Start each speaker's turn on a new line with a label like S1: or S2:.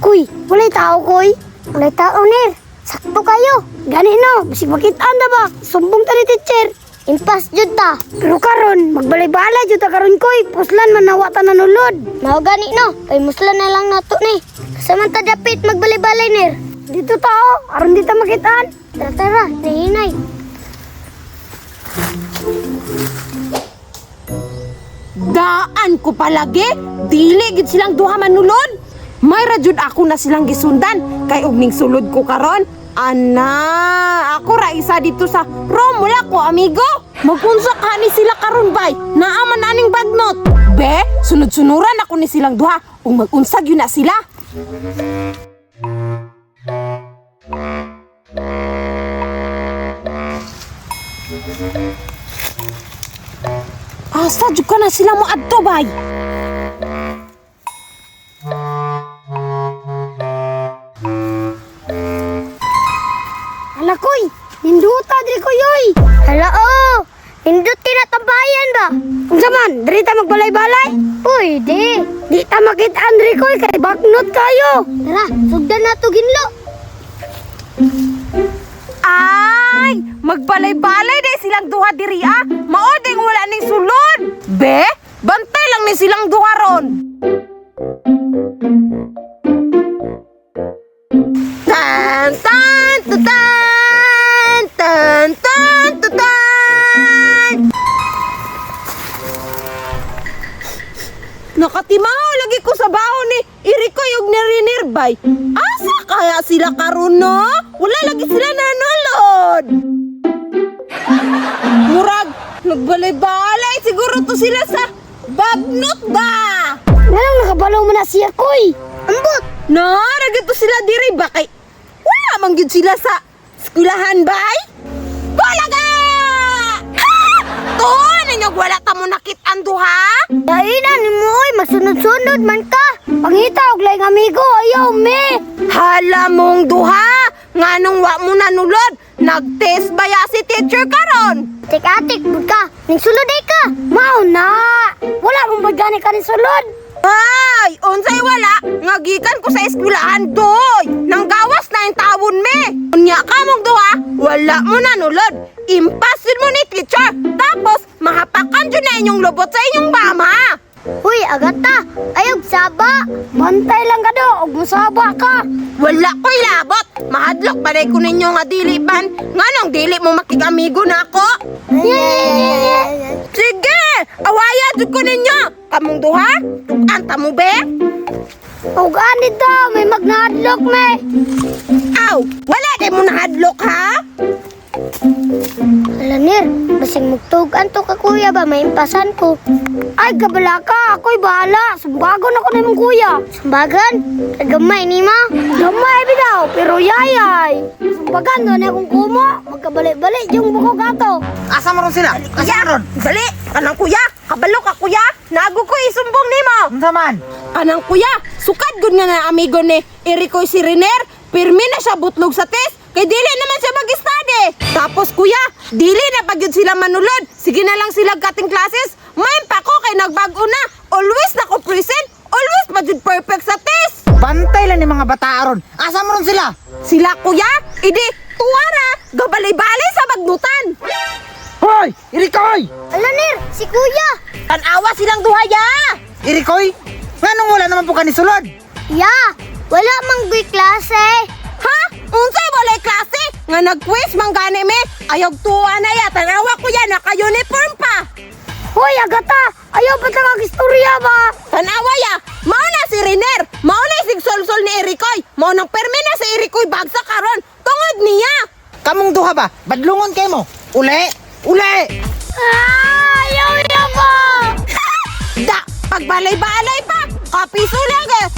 S1: Kuy, walay tao, kuy. Walay tao, Ner. Sakto kayo. Gani no, bisig makitaan na ba? Sumbong ta ni teacher. Impas jud ta. Pero karon, magbalay-balay jud ta karon, kuy. Puslan man nawa ta nanulod. Mao gani no, kay muslan na lang nato ni. Samanta dapit magbalay-balay, Ner. Dito tao, aron di ta makitaan. Tara, tara, nahinay.
S2: Daan ko palagi, dili gid silang duha manulod. May ra jud ako na silang gisundan kay og ning sulod ko karon. Ana, ako ra isa dito sa room, wala ko amigo. Magunsa ka ni sila karon bay. Naa man aning bagnot. Be, sunod-sunuran ako ni silang duha ug magunsag yun na sila. Asa jud ka na sila mo adto bay?
S1: Hala, kuy, ninduta diri kuy oy. Hala oh, nindot kay natambayan ba? Unsa man, diri ta magbalay-balay? Pwede. Di ta makitaan diri kuy kay bagnot kayo. Tara, sugdan na to ginlo.
S2: Ay, magbalay-balay day silang duha diri ah. Mao ding wala ning sulod. Be, bantay lang ni silang duha ron. Tan tan tan tan tan tan tan tan. Nakatimaw lagi ko sa baho ni Irikoy ug ni Rinirbay. Asa kaya sila karon no? Wala lagi sila nanulod. Murag, nagbalay-balay siguro to sila sa bagnot ba?
S1: Ngalang nakabalaw man na siya kuy. Ambot.
S2: Na, ragi to sila diri ba kay wala man gyud sila sa eskwelahan bay? Balaga! Ah! To, ninyo wala ta mo nakit-an duha?
S1: Dainan nimo oy, masunod-sunod man ka. Pangita og laing amigo, ayaw me.
S2: Hala mong duha! Nganong wa mo nanulod? Nag-test ba ya si teacher karon?
S1: Tik-atik pud ka. Ning sulod ay ka. Mao na. Wala mong bagani ka ning sulod.
S2: Ay, unsay wala, nga gikan ko sa eskwelahan doy. Nang gawas na yung tawon me. Unya ka mong duha, wala mo nanulod. Impasin mo ni teacher. Tapos, mahapakan dyan na inyong lobot sa inyong mama.
S1: Uy, agata. Ayog saba. Bantay lang ka do, og musaba ka.
S2: Wala ko'y labot. Mahadlok pa ko ninyo nga dili ban. Nganong dili mo makigamigo na ako? Sige, awaya jud ko ninyo. Kamong duha, tukan ta mo be.
S1: Og ani daw, may magnahadlok me.
S2: Aw, wala di mo nahadlok ha?
S1: Ala Nir, basing mugtugan to ka kuya ba maimpasan ko. Ay gabala ka, ako'y bahala. Sumbagon ako nimong kuya. Sumbagan? Gamay ni ma. Gamay bitaw, pero yayay. Sumbagan doon akong kumo. Magkabalik-balik yung buko gato.
S3: Asa mo ron sila? Asa mo ron?
S2: Dali, kanang kuya, kabalo ka kuya. Nago ko isumbong nimo.
S3: Unsa man?
S2: Kanang kuya, sukad gud nga na amigo ni Erikoy si Riner. Pirmi na siya butlog sa test. Kay dili naman siya mag-study. Tapos kuya, dili na pag yun sila manulod. Sige na lang sila cutting classes. Main pa ko kay nagbago na. Always na ko present. Always pa jud perfect sa test.
S3: Bantay lang ni mga bata aron. Asa mo ron sila?
S2: Sila kuya, idi tuwara, gabalay-balay sa bagnutan.
S3: Hoy! Irikoy!
S1: Ala Nir, si kuya.
S2: Tanawa silang duha ya.
S3: Irikoy? Nganong wala naman po ka ni sulod?
S1: Ya, wala mang guy klase.
S2: Ha? Unsay walay klase? Nga nag-quiz man gani me. Ayog tuwa na ya. Tanawa kuya, naka-uniform pa.
S1: Hoy, agata, ayaw pa kag istorya ba?
S2: Tanawa ya, mao na si Riner, mao na sig solsol ni Erikoy, mao nang permi na si Erikoy bagsak karon tungod niya.
S3: Kamong duha ba? Badlungon kay mo. Uli! Uli!
S1: Ah, ayaw ya ba?
S2: Da, pagbalay-balay pa, kapiso lang eh.